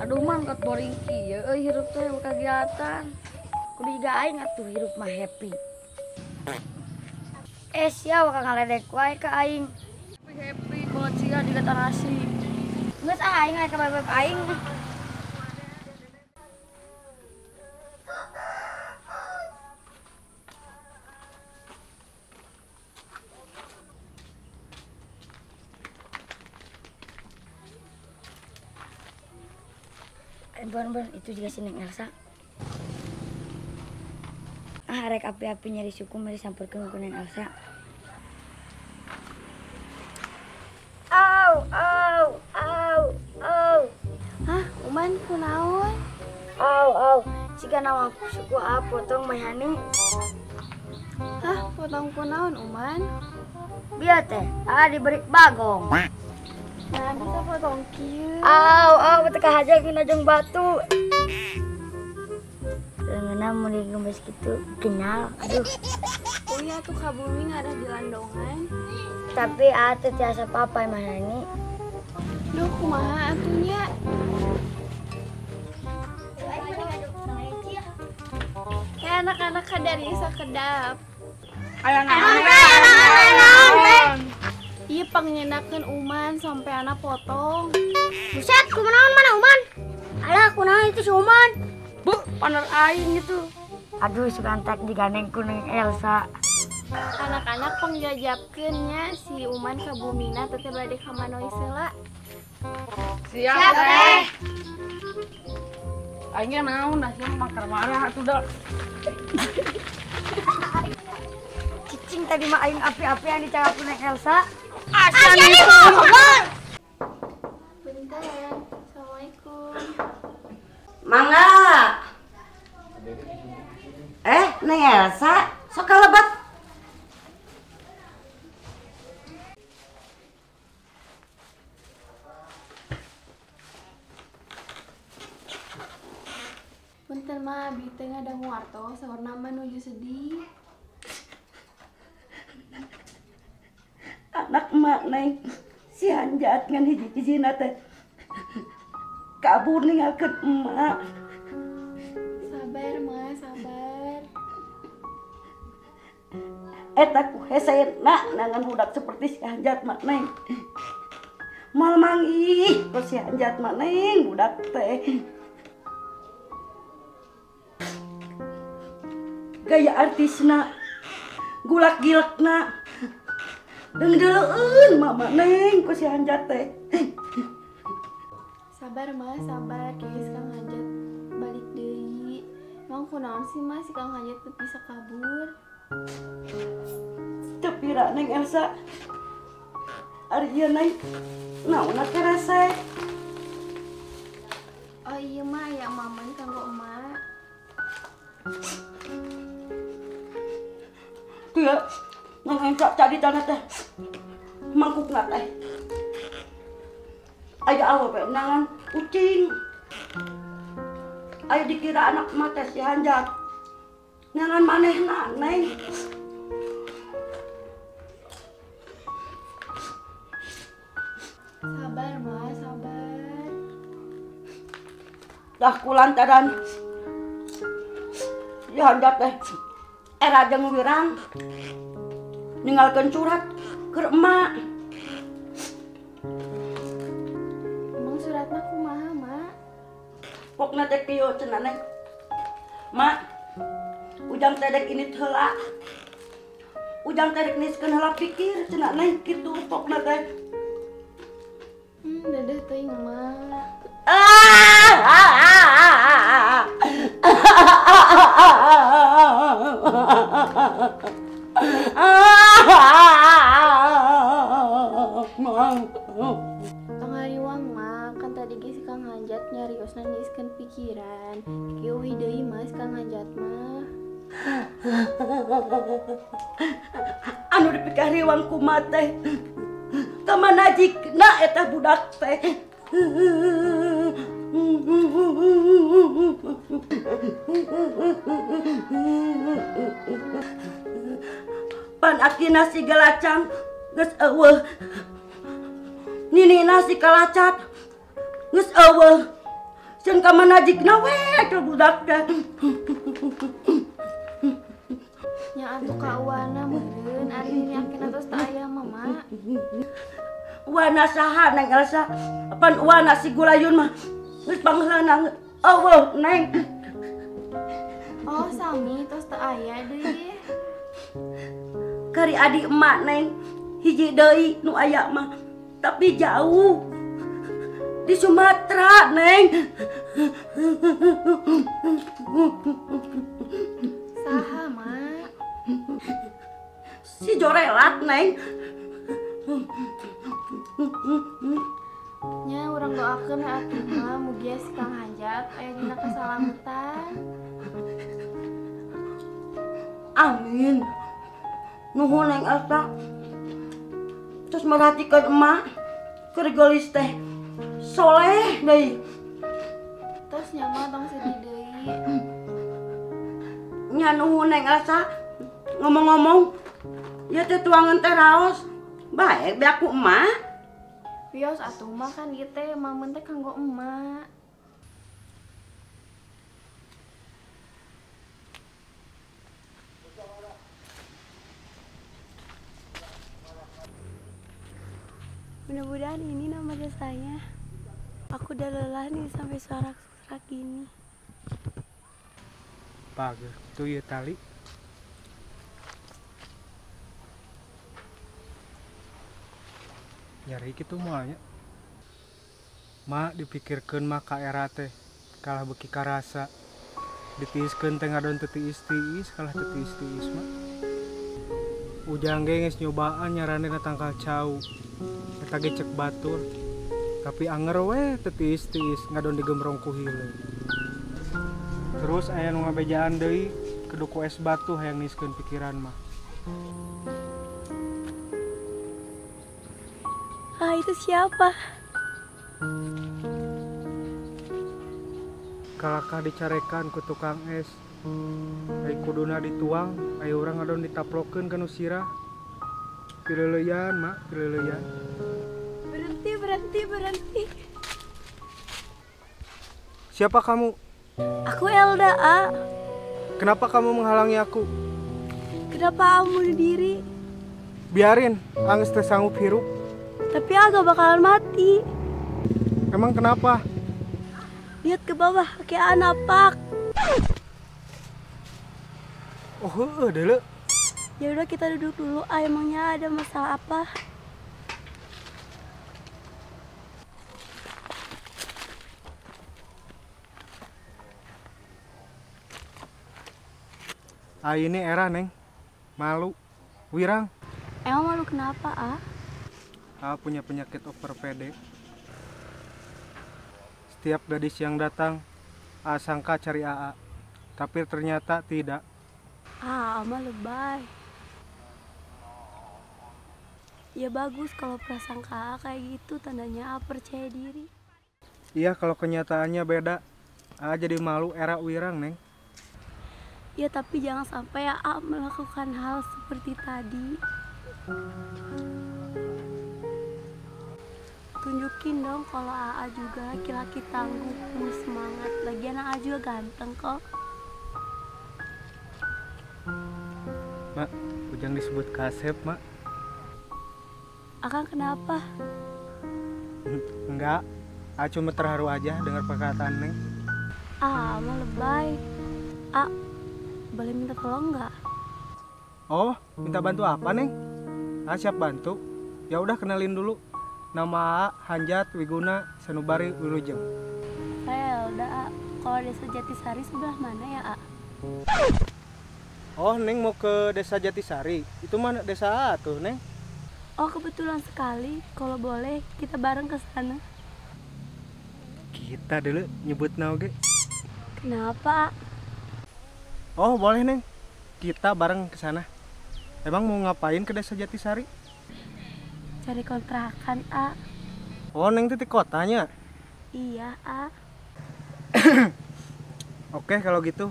Aduh man kat boring kieu euy hirup teh kagiatan. Kudu jiga aing atuh hirup mah happy. Eh sia waka ngaledek wae ka aing. Happy kolot sia jiga tarasi. Geus ah aing ka bebeb aing. Bon-bon itu juga si Neng Elsa. Ah rek api-api nyari suku mari samperkeun ku Neng Elsa. Au au au au. Hah, Uman kunaon? Au au, siga nawa suku a potong Maihani. Hah, potong kunaon Uman? Biar teh, ah diberi bagong. Nah, bisa potong kieu. Au, au, teu kahaja kena jeung batu. Leungeunna mun digemes kitu kenyal. Aduh. Oh iya tuh ka bumi ngarah di landongan. Tapi ah teu tiasa papai Maihani. Duh, kumaha atuh nya? Kayak anak-anak kadari sakedap. Aya naon? Iya pangnyenakeun Uman sampai anak potong. Buset, kunaon mana Uman? Alah, kunaon itu si Uman? Bu, paner aing itu. Aduh, sugantek digandeng ku Neng Elsa. Anak-anak pangjajabkeun nya si Uman ka bumina teh bade ka Manoy heula. Siap teh. Aing naon dah sia mah marah atuh da. Cicing tadi mah aing api-apian dicakap ku Neng Elsa. Asyani Muhammad. Bentar, assalamualaikum. Mangga. Neng Elsa, sok kalebat. Punten mah, abi teh ngadangu wartos, saurna mah nuju sedih. Anak emak Neng, si Hanjat ngan hiji-hijina teh kabur ninggalkeun emak. Sabar ma, sabar. Eta ku hesena nangan budak seperti si Hanjat mak Neng. Moal manggih ku si Hanjat mak Neng budak teh. Gaya artisna, gulak-gilekna. Dengdeuleun mama Neng ku si Hanjat teh. Sabar ma, sabar. Geus Kang Hanjat balik deui. Emang kunaon sih ma si Kang Hanjat teu bisa kabur? Teu pira Neng Elsa. Ari ieu Neng naonna teh rese? Oh iya ma, ya maman kanggo emak. Kieu Neng Elsa cadi tanah teh mangkukna teh aya awewe nangan ucing aya dikira anak emak teh si Hanjat nangan manehna Neng. Sabar ma, sabar. Dah kulantaran si Hanjat teh era jeung wirang ninggalkeun surat keur emak. Emang suratna kumaha, Mak? Pokna teh kieu cenah Neng. Mak, ujang teh dek init heula. Ujang teh dek niskeun heula pikir cenah Neng kitu pokna teh. Dedeh teuing Mak. Tong hariwang mah, kan tadi ge si Kang Hanjat nyariosna niskeun pikiran. Kieu deui mah si Kang Hanjat mah. Anu dipikariwang kumaha teh? Ka mana jikna eta budak teh? Pan akina si galacang geus eueuh. Ninina si kalacat geus eueuh. Ceun ka manajikna we teh budak teh. Nya atuh ka uwana meureun ari nini akina tos teu aya mah, Mak. Uwana saha Neng Elsa? Apan uwana si Gulayun mah geus pangheulana eueuh Neng. Oh, sami tos teu aya deui. Kari adik emak Neng, hiji deui nu aya mah, tapi jauh. Di Sumatera, Neng. Saha, Mak? Si Jorelat, Neng. Nya urang doakeun we atuh mah mugia si Kang Hanjat aya dina kasalametan. Amin. Nuhun Neng Elsa. Terus merhatikan emak keur geulis teh. Soleh deui. Tos nya mah tong sedih deui. Nya nuhun Neng Elsa. Ngomong-ngomong, ieu teh tuangan teh raos. Bae beak ku emak. Wios atuh mah kan ieu teh mameun teh kanggo emak. Mudah-mudahan ini nama desanya. Aku udah lelah nih sampai suara-suara gini. Pagi tuh ya tali. Nyari gitu moalnya. Mak dipikirkeun mah ka era teh kalah beuki karasa. Ditiiskeun teh ngadon teu tiis-tiis kalah teu tiis-tiis mah. Ujang ge geus nyobaan nyarane tangkal cau. Eta ge cek batur. Tapi anger we teu tiis-tiis ngadon digemrong ku hileung. Terus aya nu ngabejaan deui kudu ku es batu hayang niskeun pikiran mah. Ah, itu siapa? Kalakah dicarekan ku tukang es. Ai kuduna dituang, ai urang ngadon ditaplokeun ka nu sirah. Pileuleyan, Mak, pileuleyan. Berhenti, berhenti, berhenti. Siapa kamu? Aku Elda, A. Kenapa kamu menghalangi aku? Kenapa kamu bunuh diri? Biarin, angges teh sanggup hirup. Tapi A gak bakalan mati. Emang kenapa? Lihat ke bawah, kayak A napak. Oh, heeh, dele. Ya udah kita duduk dulu. Ah, emangnya ada masalah apa? Ah, ini era, Neng. Malu. Wirang. Emang malu kenapa, Ah? Ah, punya penyakit over PD. Setiap gadis yang datang, Ah sangka cari AA. Tapi ternyata tidak. Ah, ama lebay. Ya bagus kalau prasangka A kayak gitu, tandanya A percaya diri. Iya, kalau kenyataannya beda. A jadi malu era wirang, Neng. Ya tapi jangan sampai A melakukan hal seperti tadi. Tunjukin dong kalau AA juga laki-laki tangguh, penuh semangat. Lagian AA juga ganteng kok. Mak, Ujang disebut kasep, Mak. Akang kenapa? Enggak, A cuma terharu aja dengar perkataan Neng. Ah, mah lebay. A, boleh minta tolong nggak? Oh, minta bantu apa, Neng? A siap bantu. Ya udah kenalin dulu. Nama A Hanjat Wiguna Sanubari Wilujeng. Saya Elda, A. Kalau desa Jatisari sebelah mana ya, A? Oh, Neng mau ke desa Jatisari. Itu mana desa A tuh, Neng? Oh, kebetulan sekali. Kalau boleh, kita bareng ke sana. Kita dulu nyebut oge. Kenapa, A? Oh, boleh, Neng. Kita bareng ke sana. Emang mau ngapain ke desa Jatisari? Cari kontrakan, A. Oh, Neng titik kotanya? Iya, A. Oke, kalau gitu.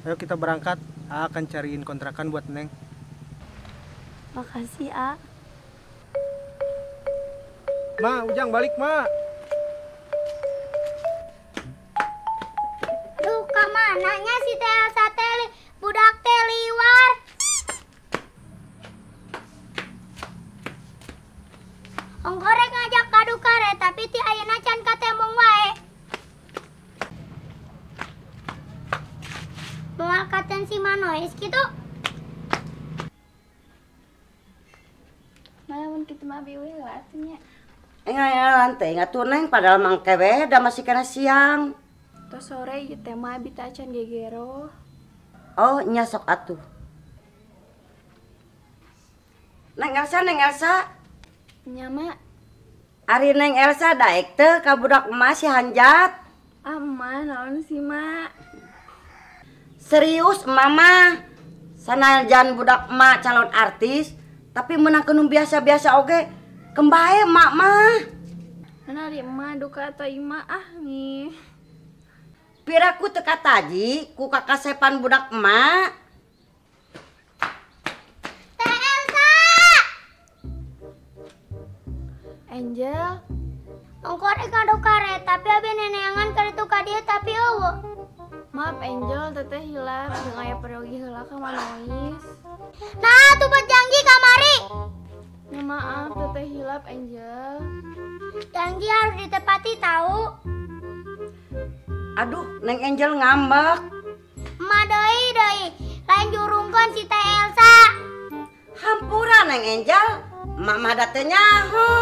Ayo kita berangkat. A akan cariin kontrakan buat Neng. Makasih, A. Ma, Ujang balik, Ma. Mananya si Teh Elsa teh budak teh liwar. Ongkorek ngajak kadu karet tapi ti ayeuna can katembong wae. Moal katen si Manois kitu. Malamun kitu mah abi we lah atuh nya. Ngayalan teh ngatuh Neng padahal mangke we da masih kana siang. Tos sore ieu teh mah abi teh acan gegero. Oh, nya sok atuh. Neng Elsa, Neng Elsa. Nya mak. Ari Neng Elsa daek teh ka budak emas si Hanjat. Ah, emak naon sih mak? Serius mama. Sanajan budak emak calon artis, tapi menang nu biasa-biasa oge. Kembae emak mah. Mana ari emak duka atau ima ah nih. Piraku teu kataji ku kakasepan budak emak. Teh Elsa. Angel. Ongkor ngadu karet tapi abi neneangan ka ditu ka dieu tapi eueuh. Maaf Angel, teteh hilap jeung aya peryogi heula ka Manois. Nah, tuh buat janji kamari. Ya maaf, teteh hilap Angel. Janji harus ditepati tahu. Aduh, Neng Angel ngambek. Emak deui deui, lain jurungkeun si Teh Elsa. Hampura Neng Angel, emak mah da teu nyaho.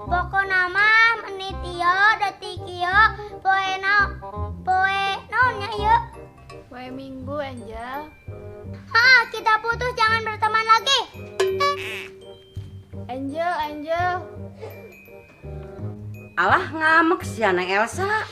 Pokona mah menit ieu, detik ieu, poe naon nya ieu? Poe Minggu Angel. Hah, kita putus jangan berteman lagi. Angel, Angel. Alah ngambek sia Neng Elsa.